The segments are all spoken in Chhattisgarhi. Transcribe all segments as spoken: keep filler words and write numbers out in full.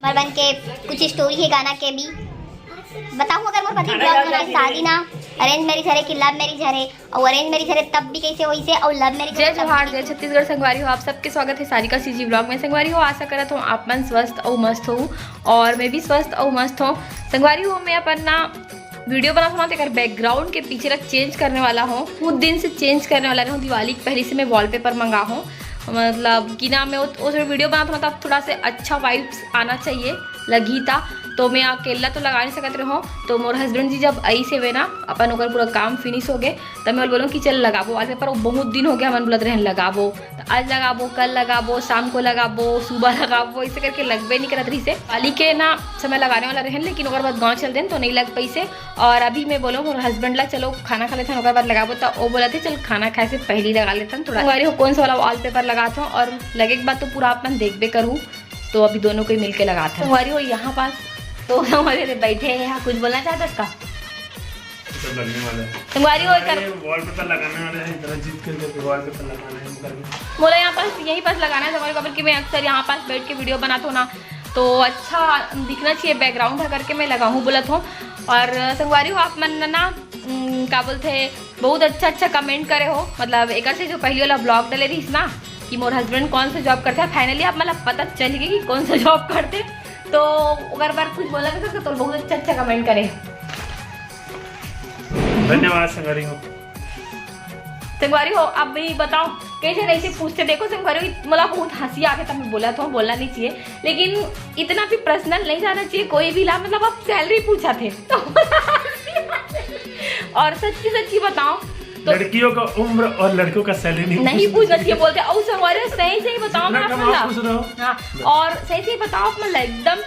और बन के कुछ स्टोरी है गाना के भी बताहूँ। अगर मोर पति ब्लॉग बनाए, शादी ना अरेंज मैरिज हरे कि लव मैरिज हरे, और अरेंज मैरिज हरे तब भी कैसे वैसे, और लव मैरिज जय जोहार, जय छत्तीसगढ़। संगवारी हो, आप सबके स्वागत है सारिका सीजी ब्लॉग में। संगवारी हो, आशा करत हूँ आप मन स्वस्थ और मस्त हो, और मैं भी स्वस्थ और मस्त हूँ। संगवारी हो, मैं अपन ना वीडियो बनात हूँ ना, तेकर बैकग्राउंड के पीछे ला चेंज करने वाला हूँ। बहुत दिन से चेंज करने वाला रहूँ, दिवाली के पहले से मैं वॉलपेपर मंगा हूँ। मतलब कि ना, मैं उस वीडियो बनात हूँ ना, तब थोड़ा से अच्छा वाइब्स आना चाहिए, लगी था। तो मैं अकेला तो लगा नहीं सकत रहूँ, तो मोर हस्बैंड जी जब आई से वे ना, अपन ओकर पूरा काम फिनिश हो गए, तब मैं बोलूँ कि चल लगाबो वॉलपेपर। वो बहुत दिन हो गया, हमन बोलत रहन लगाबो, तो आज लगाबो, कल लगाबो, शाम को लगाबो, सुबह लगाबो, ऐसे करके लगबे नहीं करत रहिसे। दिवाली के ना समय लगाने वाला रहन, लेकिन ओकर बाद गाँव चल देन तो नहीं लग पैसे। और अभी मैं बोलो मोर हस्बैंड ला, चलो खाना खा लेथन, ओकर बाद लगाबो, तो वो बोला थे चल खाना खाए से पहले ही लगा लेथन थोड़ा। संगवारी हो, कौन सा वाला वॉलपेपर लगात हूँ और लगे के बाद तो पूरा अपन देखबे करूँ। तो अभी दोनों को ही मिलके लगात हन। संगवारी हो यहाँ पास, तो संगवारी हो बैठे हैं यहाँ, कुछ बोलना चाहता इसका? सब लगने वाला है। संगवारी हो कर अरे, वॉलपेपर लगाने वाले हैं, इतना जीत करके वॉलपेपर लगाना है हम करके। मोला यहाँ पास, यहीं पास लगाना है संगवारी हो, काबर कि मैं अक्सर यहाँ पास बैठ के वीडियो बनात हूँ ना, तो अच्छा दिखना चाहिए बैकग्राउंड है करके मैं लगाऊँ बोलत हूँ। और संगवारी हो, आप मन ना, उम, का बोलते हैं, बहुत अच्छा अच्छा कमेंट करे हो। मतलब एक से जो पहली वाला ब्लॉग डाले रहीस ना कि मोर हस्बैंड कौन सा जॉब करते हैं, फाइनली आप मतलब पता चल गई कि कौन सा जॉब करते। तो अगर बार कुछ बोला तो, तो बहुत अच्छा अच्छा कमेंट करे। धन्यवाद संगवारी हो। संगवारी हो, आप भी बताओ कैसे नहीं से पूछते। देखो संगवारी हो, मोला बहुत हंसी आके तब मैं बोला था, बोलना नहीं चाहिए, लेकिन इतना भी पर्सनल नहीं जाना चाहिए कोई भी ला। मतलब आप सैलरी पूछा थे तो और सच्ची सच्ची बताओ तो लड़कियों का उम्र और लड़कों का सैलरी नहीं नहीं पूछना चाहिए बोलते। और संगवारी हो, सही सही बताओ ना, आप मतलब। हाँ, और सही सही बताओ आप मतलब एकदम,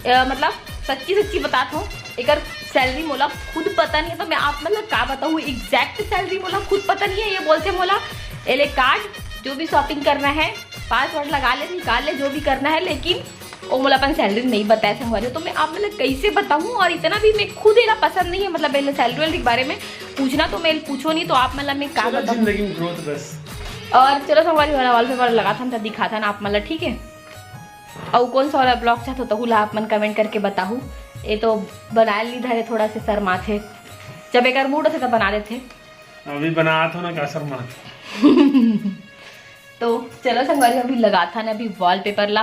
अ, मतलब सच्ची सच्ची बतात हूँ। एकर सैलरी मोला खुद पता नहीं है, तो मैं आप मतलब का बताऊँ, एग्जैक्ट सैलरी मोला खुद पता नहीं है। ये बोलते मोला एले कार्ड, जो भी शॉपिंग करना है, पासवर्ड लगा ले, निकाल ले, जो भी करना है, लेकिन वो मोला अपन सैलरी नहीं बताया संगवारी हो। तो मैं आप मतलब कैसे बताऊँ, और इतना भी मैं खुद एला पसंद नहीं है, मतलब एले सैलरी के बारे में पूछना तो मैं पूछो नहीं, तो आप मतलब मैं का बताऊँ। जिंदगी में ग्रोथ बस। और चलो संगवारी वाला वॉलपेपर लगाथन त दिखाथन आप मतलब, ठीक है। और कौन सा वाला ब्लॉग चाहत हो तहू ला आप मन कमेंट करके बताहू। ये तो बनाए ली धरे, थोड़ा से शर्माथे, जब एकर मूड होथे तब बना देथे। अभी बनात हो ना का शर्माथे। तो चलो संगवारी, अभी लगाथन अभी वॉलपेपर ला,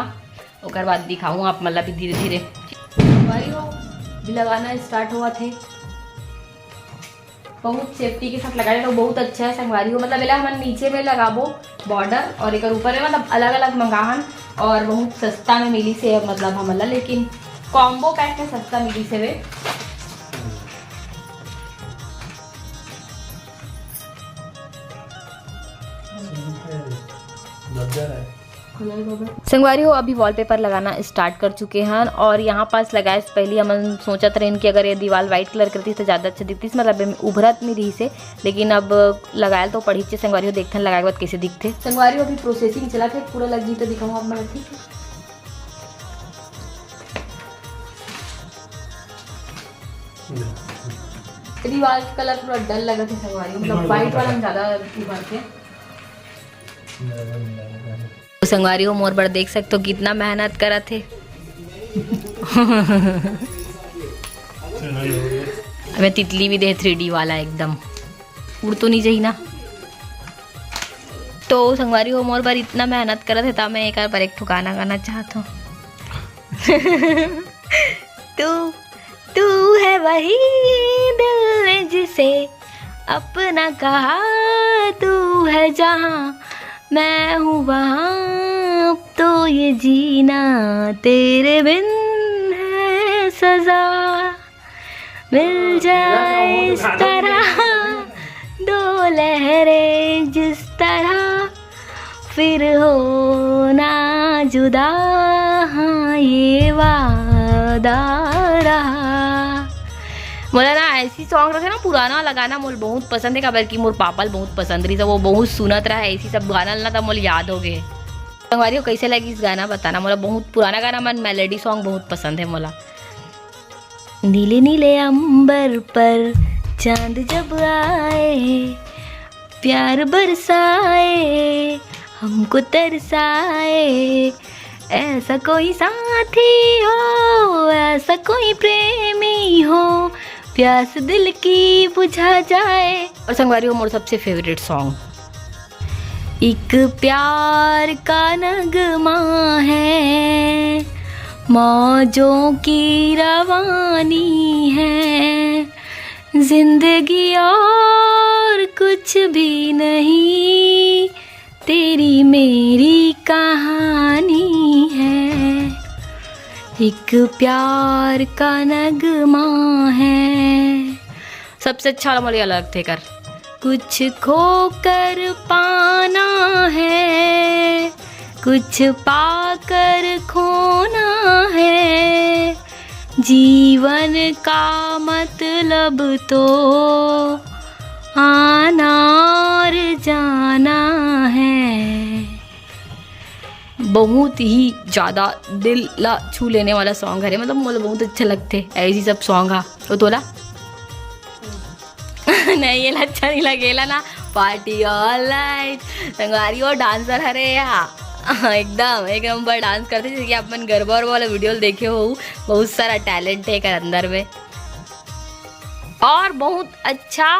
ओकर बाद दिखाऊँ आप मन ला भी धीरे धीरे। संगवारी हो, अभी लगाना स्टार्ट हुआ थे। बहुत सेफ्टी के साथ लगाए तो बहुत अच्छा है संगवारी हो। मतलब एला हमन नीचे में लगाबो बॉर्डर और एकर ऊपर में मतलब अलग अलग मंगाहन और बहुत सस्ता में मिली से मतलब हमन ला, लेकिन कॉम्बो पैक में सस्ता मिली से वे। संगवारी हो, अभी वॉलपेपर लगाना स्टार्ट कर चुके हैं और यहाँ पास लगाए से पहले हमन सोचत रहन कि अगर ये दीवार व्हाइट कलर करती तो ज़्यादा अच्छा दिखती, मतलब एमे उभरत नहीं रही से, लेकिन अब लगायल तो पड़ी चे संगवारी हो, देखथन लगाए के बाद कैसे दिखथे। संगवारी हो, अभी प्रोसेसिंग चला थे, पूरा लग जी तो दिखाऊँ आप मन, ठीक है। दीवार के कलर पूरा डल लगत है संगवारी हो, मतलब व्हाइट वाला में ज़्यादा उभरथे। तो संगवारी हो, मोर बर देख सकते हो कितना मेहनत करत हे। हमें तितली भी दे थ्री डी वाला एकदम, उड़ तो नहीं जाही ना। तो संगवारी हो, मोर बर इतना मेहनत करत हे, त मैं एकर बर एक ठो गाना गाना चाहत हूँ। तू, तू है वही दिल ने जिसे अपना कहा, तू है जहाँ मैं हूँ वहाँ, अब तो ये जीना तेरे बिन है सजा। मिल जाए इस तरह दो लहरें जिस तरह, फिर हो ना जुदा, हाँ ये वादा रहा। मोला ना ऐसी सॉन्ग रहिथे ना, पुराना वाला गाना मोला बहुत पसंद है, काबर कि मोर पापा ल बहुत पसंद रहिस, वो बहुत सुनत रहा ऐसी सब गाना ल ना, तब मोला याद हो गए। संगवारी हो, कैसे लगिस गाना बताना, मोला बहुत पुराना गाना मन मेलोडी सॉन्ग बहुत पसंद है मोला। नीले नीले अंबर पर चांद जब आए, प्यार बरसाए, हमको तरसाए, ऐसा कोई साथी हो, ऐसा कोई प्रेमी हो, प्यास दिल की बुझा जाए। और संगवारी हो, मोर सबसे फेवरेट सॉन्ग, एक प्यार का नगमा है, मौजों की रवानी है, जिंदगी और कुछ भी नहीं, तेरी मेरी कहानी है, एक प्यार का नगमा है। सबसे अच्छा वाला मोला ये लगथे कर, कुछ खोकर पाना है, कुछ पाकर खोना है, जीवन का मतलब तो आना और जाना है। बहुत ही ज्यादा दिल ला छू लेने वाला सॉन्ग हरे, मतलब मोला बहुत अच्छा लगथे ऐसी सब सॉन्ग हा। तो तोला नहीं, ये अच्छा नहीं लगेला ना, पार्टी ऑल नाइट। संगवारी हो, डांसर हरे या एकदम एक नंबर डांस करथे, जैसे कि आप मन गरबा वरबा वाला वीडियो देखे हो, बहुत सारा टैलेंट है एकर अंदर में। और बहुत अच्छा,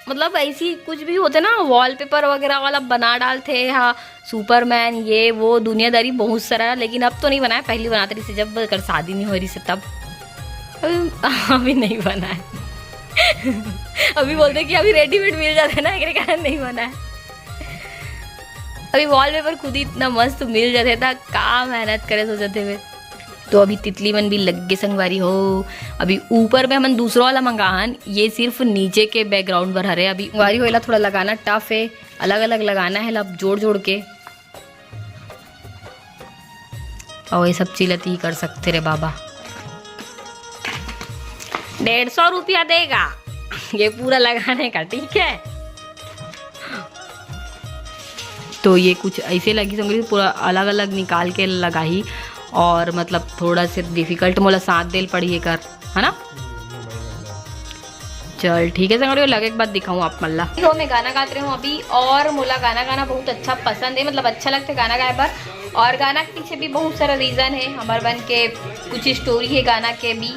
मतलब ऐसी कुछ भी होथे ना, वॉलपेपर वगैरह वाला बना डालथे हा, सुपरमैन, ये वो दुनियादारी बहुत सारा। लेकिन अब तो नहीं बनाए, पहली बनाते रहिसे जब कर शादी नहीं हो रही से तब। अभी, अभी नहीं बनाए। अभी बोलथे कि अभी रेडीमेड मिल जाथे ना, एकरे कारण नहीं बनाए। अभी वॉलपेपर खुद ही इतना मस्त मिल जाथे, त का मेहनत करे सोचथे वे। तो अभी तितली मन भी लग गे संगवारी हो। अभी ऊपर में हमन दूसरा वाला मंगाहन, ये सिर्फ नीचे के बैकग्राउंड बर हरे। अभी संगवारी हो, एला थोड़ा लगाना टफ है, अलग अलग लगाना है, ला जोड़ जोड़ के। और ये सब चीज ला ती कर सकथे रे बाबा। डेढ़ सौ रुपया देगा ये पूरा लगाने का, ठीक है। तो ये कुछ ऐसे लगी संगवारी, पूरा अलग अलग निकाल के लगाही। और मतलब थोड़ा से डिफिकल्ट मोला साथ देल पड़ी एकर, है ना। चल ठीक है संगवारी, लगे के बाद दिखाऊँ आप मन ला। तो मैं गाना गात रही हूँ अभी, और मोला गाना गाना बहुत अच्छा पसंद है, मतलब अच्छा लगता है गाना गाए बर। और गाना के पीछे भी बहुत सारा रीजन है, हमारे मन के कुछ स्टोरी है गाना के भी।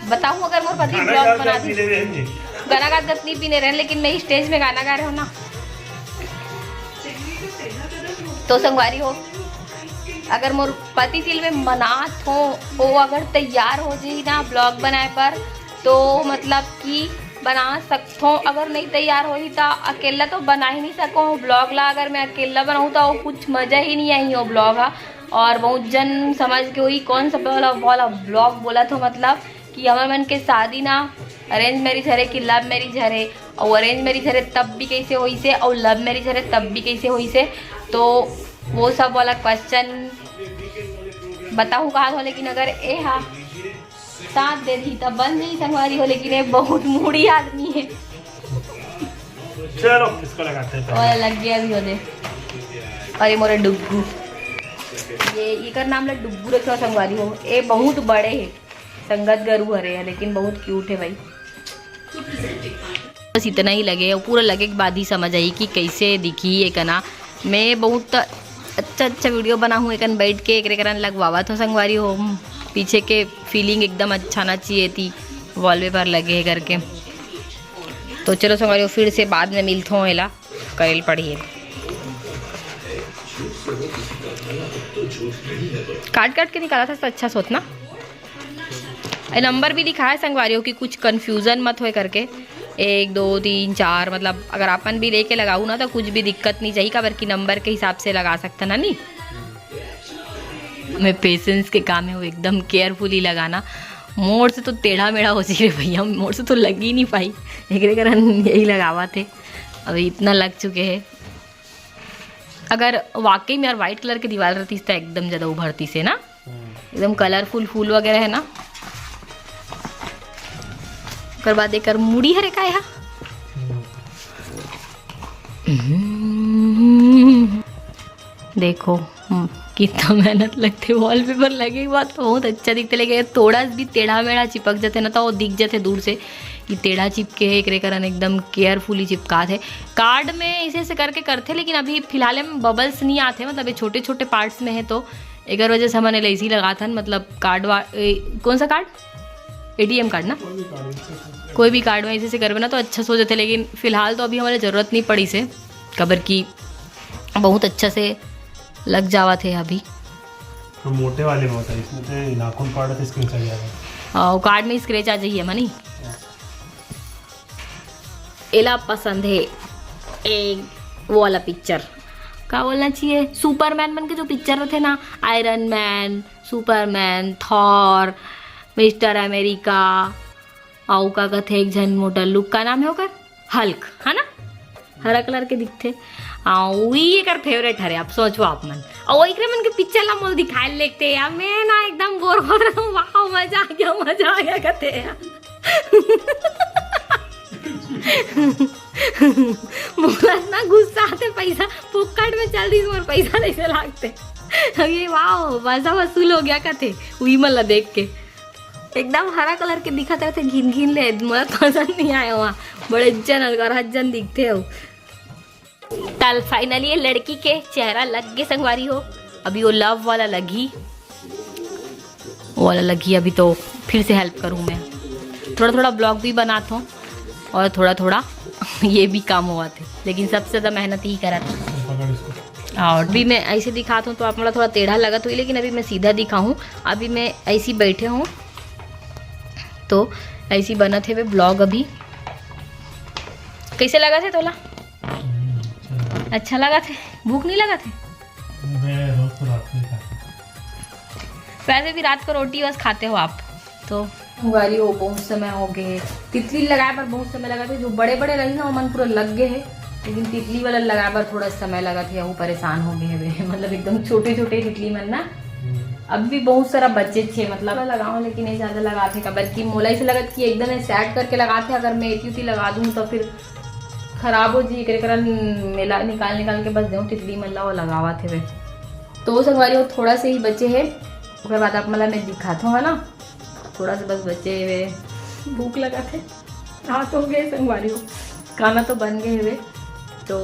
बताऊँ, अगर मोर पति ब्लॉग बना दी, गाना गात गत नहीं पीने रहन, लेकिन मैं स्टेज में गाना गा रहे हो ना। तो संगवारी हो, अगर मोर पति तिल में मनात हो, वो अगर तैयार हो जाई ना ब्लॉग बनाए पर, तो मतलब कि बना सकथों। अगर नहीं तैयार होही, त अकेला तो बना ही नहीं सको ब्लॉग ला। अगर मैं अकेला बनाऊँ, तो वो कुछ मजा ही नहीं आई वो ब्लॉग हा। और बहुत जन समझ के वही कौन सा वाला, वाला ब्लॉग बोला था, मतलब कि हमर मन के शादी ना अरेंज मैरिज हरे कि लव मैरिज हरे, और अरेंज मैरिज हरे तब भी कैसे होइसे, और लव मैरिज हरे तब भी कैसे होइसे। तो वो सब वाला क्वेश्चन बताऊँ कहा था, लेकिन अगर ए हा साथ दे दी तब बन जाई संगवारी हो, लेकिन ये बहुत मूडी आदमी है। चलो, इसको लगाते हैं पहले। और लग गया भी होने। और ये मोरे डुग्गू, ये एकर नाम ला डुग्गू रखे हो संगवारी हो। ये बहुत बड़े है, संगत गरु हरे है, लेकिन बहुत क्यूट है भाई। बस इतना ही लगे, और पूरा लगे के बाद ही समझ आई कि कैसे दिखी ये कना। मैं बहुत अच्छा अच्छा वीडियो बनाहूँ एकन बैठ के, एकरे करन लगवावत हो संगवारी हो। पीछे के फीलिंग एकदम अच्छा ना चाहिए थी, वॉलपेपर लगे है करके। तो चलो संगवारी हो, फिर से बाद में मिलत हो, एला करेल पड़ी है। काट काट के निकाला था तो अच्छा सोचना। ये नंबर भी लिखा है संगवारी हो कि कुछ कन्फ्यूजन मत होए करके, एक, दो, तीन, चार, मतलब अगर अपन भी लेके लगाऊ ना तो कुछ भी दिक्कत नहीं चाहिए, काबर कि नंबर के हिसाब से लगा सकता ना नी। मैं पेशेंस के काम है वो एकदम केयरफुली लगाना। मोर से तो टेढ़ा मेढ़ा हो जी रे भैया, मोर से तो लग ही नहीं पाई, एकरे कारण यही लगावा थे। अभी इतना लग चुके हैं। अगर वाकई में यार व्हाइट कलर के दीवार रहती तो एकदम ज्यादा उभरती से ना, एकदम कलरफुल फूल वगैरह है ना। ओकर बाद एकर मुड़ी हरे का एहा? हम्म। देखो, हम्म, कितना मेहनत लगते वॉलपेपर लगे के बाद तो बहुत अच्छा दिखते, लेकिन ये थोड़ा भी टेढ़ा मेढ़ा चिपक जाते ना तो वो दिख जाते दूर से कि टेढ़ा चिपके है, एकरे कारण एकदम केयरफुली चिपकात है। कार्ड में इसे ऐसे करके करते, लेकिन अभी फिलहाल में बबल्स नहीं आते, मतलब ये छोटे छोटे पार्ट्स में है तो एकर वजह से हमन एला इसी लगाथन, मतलब कार्ड वा ए, कौन सा कार्ड? एटीएम कार्ड ना। कोई भी कार्ड में इसी से करबे ना तो अच्छा सो जाथे। लेकिन फिलहाल तो अभी हमला जरूरत नहीं पड़ी से, काबर कि बहुत अच्छा से लग जावत हे अभी। तो मोटे वाले में होता है, इसमें तो नाखून पाड़ा तो स्क्रैच आ जाएगा। और कार्ड में स्क्रैच आ जाइए मनी। एला पसंद है ए वो वाला पिक्चर, का बोलना चाहिए, सुपरमैन मन के जो पिक्चर रहते ना, iron man, Superman, Thor, mister America, अउ का कहते एक झन मोटा लुक, का नाम है ओकर, हल्क, है ना, हरा कलर के दिखते। हाँ, वही एकर फेवरेट हरे। आप सोचो आप मन, और वही मन के पिक्चर ला मोल दिखाए लेते यार, मैं ना एकदम बोर हो रहा हूँ। वाह, मजा आ गया, मजा आ गया कहते हैं। मोला इतना गुस्सा आते, पैसा फोकट में चल रही, मोर पैसा नहीं से लागते। अब ये वाह, पैसा वसूल हो गया कहते, वही मन ला देख के। एकदम हरा कलर के दिखत रहिथे, घिन घिन ले, मोला पसंद नहीं आया। वहाँ बड़े जन अलगरहत जन दिखते हो। तल फाइनली ये लड़की के चेहरा लग गे संगवारी हो। अभी वो लव वाला लगी, वो वाला लगी। अभी तो फिर से हेल्प करूँ मैं, थोड़ा थोड़ा ब्लॉग भी बनात हूँ और थोड़ा थोड़ा ये भी काम हुआ थे, लेकिन सबसे ज़्यादा मेहनत ही करा था। और भी मैं ऐसे दिखाता हूँ तो आप मतलब थोड़ा टेढ़ा लगत हुई, लेकिन अभी मैं सीधा दिखाऊँ। अभी मैं ऐसी बैठे हूँ तो ऐसी बनत हे ब्लॉग। अभी कैसे लगत हे तोला? अच्छा लगत हे? भूख नहीं लगत हे? मैं रोज तो रात में खाता हूँ। वैसे भी रात को रोटी बस खाते हो आप तो। संगवारी हो, बहुत समय हो गए तितली लगाए पर, बहुत समय लगा थे। जो बड़े बड़े रही ना, ओमन पूरा लग गए हैं, लेकिन तितली वाला लगाए पर थोड़ा समय लगा थे। वो परेशान हो गए हैं मतलब एकदम छोटे छोटे तितली मन ना। अब भी बहुत सारा बचे छे, मतलब लगाओ, लेकिन ये ज्यादा लगाते का, बल्कि मोला ऐसे लगत कि एकदम सेट करके लगाते। अगर मैं एती उती लगा दूँ तो फिर खराब हो जी, एकरे कारण मेला निकाल निकाल के बस देहूँ तितली मन ला वो लगावत हेवे। तो संगवारी हो, थोड़ा से ही बचे हे, ओकर बाद आप मन ला मैं दिखात हूँ, है ना, थोड़ा से बस बचे हेवे। भूख लगत हे, रात हो गए संगवारी हो, खाना तो बन गए हेवे, तो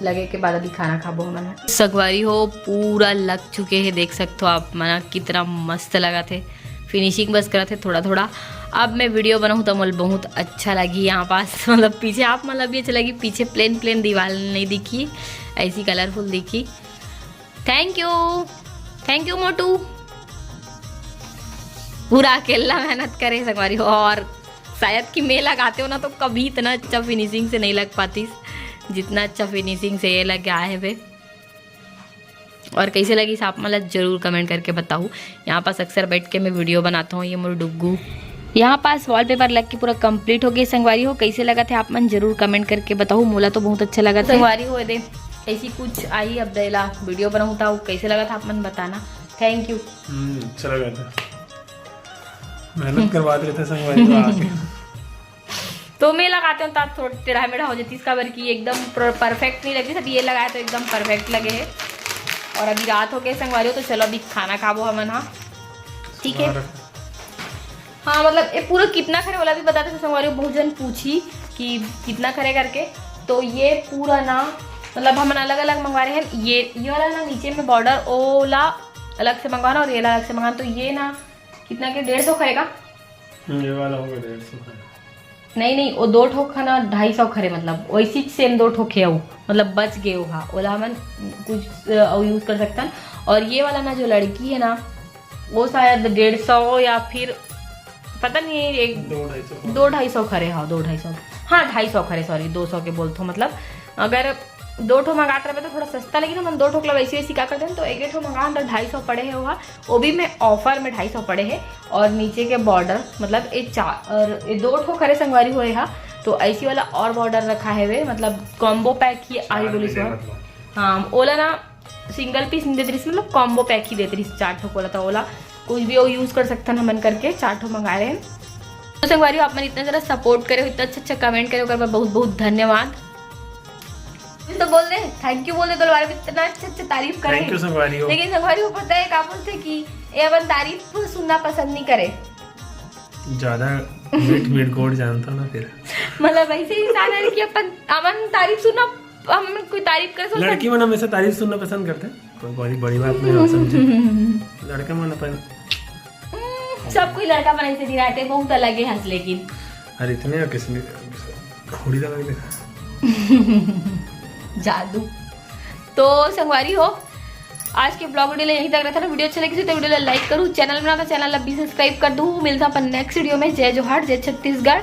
लगे के बाद अभी खाना खाबो हमन ह। संगवारी हो, पूरा लग चुके हे, देख सकते हो आप मन ह, कितना मस्त लगत हे। फिनिशिंग बस करत हे थोड़ा थोड़ा। अब मैं वीडियो बनाऊँ तो मोला बहुत अच्छा लगी यहाँ पास, मतलब पीछे आप मन ला भी अच्छा लगी, पीछे प्लेन प्लेन दीवार नहीं दिखी, ऐसी कलरफुल दिखी। थैंक यू, थैंक यू मोटू, पूरा अकेला मेहनत करे संगवारी हो। और शायद कि मैं लगाते हो ना तो कभी इतना अच्छा फिनिशिंग से नहीं लग पातीस जितना अच्छा फिनिशिंग से ये लग आए हेवे। और कैसे लगी आप मन ला जरूर कमेंट करके बताओ। यहाँ पास अक्सर बैठ के मैं वीडियो बनाता हूँ, ये मोर डुग्गू। यहाँ पास वॉलपेपर लग के पूरा कंप्लीट हो गए संगवारी हो। कैसे लगत हे आप मन जरूर कमेंट करके बताओ, मोला तो बहुत अच्छा लगत हे संगवारी हो। दे ऐसी कुछ आई, अब देला वीडियो बनाऊँ तो कैसे लगत हे आप मन बताना। Thank you. हम्म, अच्छा लगा था, मेहनत करवा दे रहे थे संगवारी को आके। तो मैं लगाते हूँ तो थोड़ा टेढ़ा मेढ़ा हो जाती, इसका बर की एकदम परफेक्ट नहीं लगती। सब ये लगाया तो एकदम परफेक्ट लगे है। और अभी रात हो गए संगवारी हो, तो चलो अभी खाना खाबो हमन। हाँ, ठीक है। हाँ, मतलब ये पूरा कितना खरे वाला भी बताते थे संगवारी हो, बहुत जन पूछी कि कितना खरे करके। तो ये पूरा ना, मतलब हमन अलग अलग मंगवा रहे हैं। ये ये वाला ना नीचे में बॉर्डर ओला अलग से मंगवाना और ये वाला अलग से मंगवाना। तो ये ना कितना के, डेढ़ सौ खरे का? हम्म, ये वाला होगा डेढ़ सौ का। नहीं नहीं, वो दो ठोक है ना, ढाई सौ खरे, मतलब वैसी सेम दो ठोक है वो, मतलब बच गए वो। हाँ, ओला हमन कुछ अ, और यूज कर सकता है। और ये वाला ना जो लड़की है ना, वो शायद डेढ़ सौ या फिर पता नहीं, एक दो ढाई सौ दो ढाई सौ खरे। हाँ, दो ढाई सौ, हाँ, ढाई सौ खरे, सॉरी, दो सौ के बोलथो। मतलब अगर दो ठो मंगात रहे तो थोड़ा सस्ता, लेकिन हमन दो ठो के ला वैसे वैसे का करते हैं, तो एक ठो मंगा तो ढाई सौ पड़े है वहाँ, वो भी मैं ऑफर में ढाई सौ पड़े है। और नीचे के बॉर्डर, मतलब ये चार और ये दो ठो खरे संगवारी हुए हा, तो ऐसी वाला और बॉर्डर रखा है वे, मतलब कॉम्बो पैक ही आई बोली सो। हाँ, ओला ना सिंगल पीस नहीं देते रहिस, मतलब कॉम्बो पैक ही देते रहिस चार ठो कोला। तो ओला कुछ भी वो यूज कर सकथन हमन करके चार ठो मंगाए रहे। तो संगवारी हो, आप मन इतना ज्यादा सपोर्ट करे हो, इतना अच्छा अच्छा कमेंट करे हो, ओकर बर बहुत बहुत धन्यवाद। तो बोल दे, थैंक यू बोल दे, तोर बारे में इतना अच्छा अच्छा तारीफ करे। थैंक यू संगवारी हो। लेकिन संगवारी हो, पता है का बोलते कि ये अपन तारीफ सुनना पसंद नहीं करे। ज्यादा मीठ मीठ गोड़ जानता ना फिर। मतलब ऐसे इंसान है कि अपन अपन तारीफ सुनना, हम कोई तारीफ करे सोचते लड़की मन हमेशा तारीफ सुनना पसंद करते हैं। बड़ी बड़ी बात नहीं हो समझे। लड़का मन अपन सब कोई लड़का मन ऐसे दिनाते बहुत अलग है हंस लेकिन अरे इतने किसने घोड़ी लगा के देखा। जादू। तो संगवारी हो, आज के ब्लॉग वीडियो यहीं तक रहता ना। वीडियो अच्छा लगे तो वीडियो ला लाइक करूँ, चैनल बना तो चैनल ला भी सब्सक्राइब कर दूँ। मिलता अपन नेक्स्ट वीडियो में। जय जोहार, जय छत्तीसगढ़।